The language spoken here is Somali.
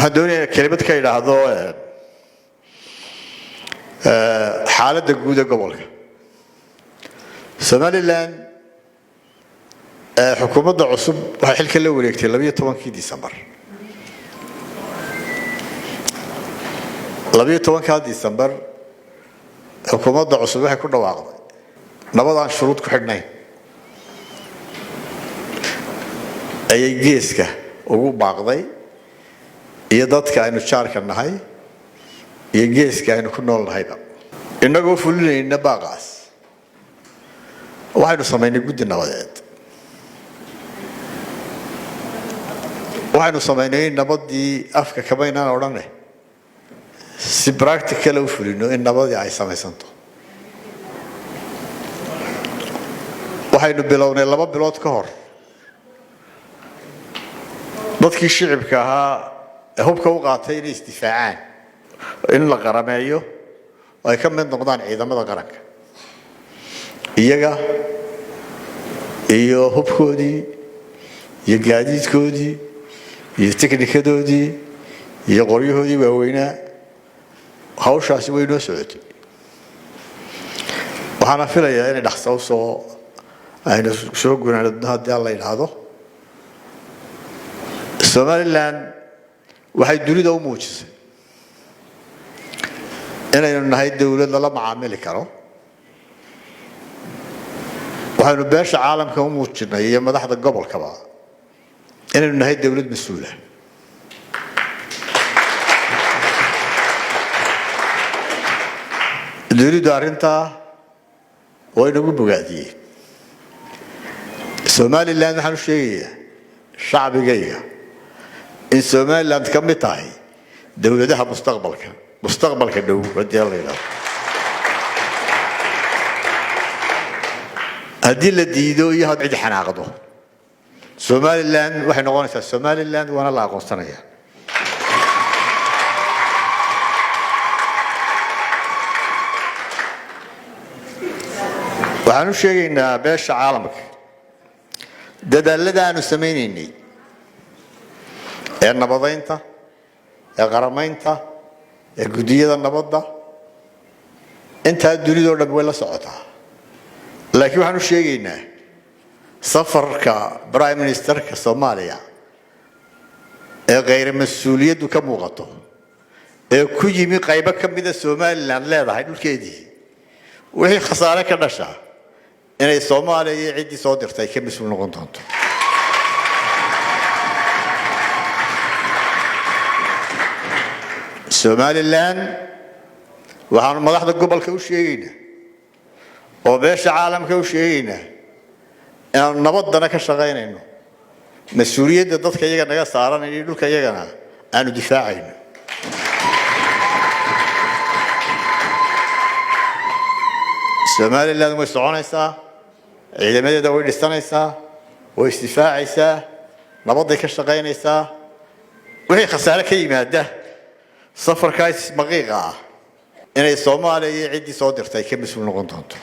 Waxaan doonayaa kelimad ka idhaahdo xaaladda guud ee gobolka Somaliland. Xukuumadda cusub waxay xilka la wareegtay 12-kii Disembar. 12-kaa Disembar xukuumadda cusub waxay ku dhawaaqday nabadaan shuruud ku xidhnayn ayay geeska ugu baaqday, iyo dadka aynu jaarka nahay iyo geeska aynu ku nool nahayba. Innagoo fulinayna baaqaas, waxaynu samaynay guddi nabadeed. Waxaynu samaynay in nabadii afka kamaynaan odhane si practical u fulino, in nabadii ay samaysanto. Waxaynu bilownay 2 bilood ka hor dadkii shicibka ahaa ee hubka u qaatay inay isdifaacaan in la qarameeyo oo ay ka mid noqdaan ciidamada qaranka, iyaga iyo hubkoodii iyo gaadiidkoodii iyo tiknikadoodii iyo qoryahoodii waaweynaa. Hawshaasi way noo socotay, waxaana filayaa inay dhaqso usoo aynu soo gunaanadno haddii alla yidhaahdo. Somaliland waxay dunida u muujisay inaynu nahay dowlad lala macaamili karo. Waxaynu beesha caalamka u muujinay iyo madaxda gobolkaba inaynu nahay dowlad mas-uula. Dunidu arrintaa waa inagu bogaadiyey. Somaliland waxaan u sheegayaa shacbigayga in Somaliland ka mid tahay dowladaha mustaqbalka dhow haddii la yidhahdo. Haddii la diido iyo had cid xanaaqdo, Somaliland waxay noqonaysaa Somaliland, waana la aqoonsanaya. Waxaan u sheegaynaa beesha caalamka dadaalada aanu samaynaynay ee nabadaynta, ee qaramaynta, ee guddiyada nabadda, intaa dunidao dhan way la socotaa. Laakiin waxaan u sheegaynaa safarka prime ministerka Soomaaliya ee khayr mas-uuliyaddu ka muuqato ee ku yimi qaybo ka mida Somaliland leedahay dhulkeedii, wixii khasaare ka dhasha inay Soomaaliya iyo ciddii soo dirtay ka mas-uul noqon doonto. Somaliland waxaanu madaxda gobolka u sheegaynaa oo beesha caalamka u sheegaynaa inaanu nabaddana ka shaqaynayno, mas-uuliyadda dadka iyaga naga saaran iyo dhulka iyagana aanu difaacayno. Somaliland way soconaysaa, ciidamadeeda way dhisanaysaa, way isdifaacaysaa, nabadday ka shaqaynaysaa. Wixii khasaare ka yimaada safarkaas maqiiqa ah inay Soomaaliya iyo ciddii soo dirtay ka mas-uul noqon doonto.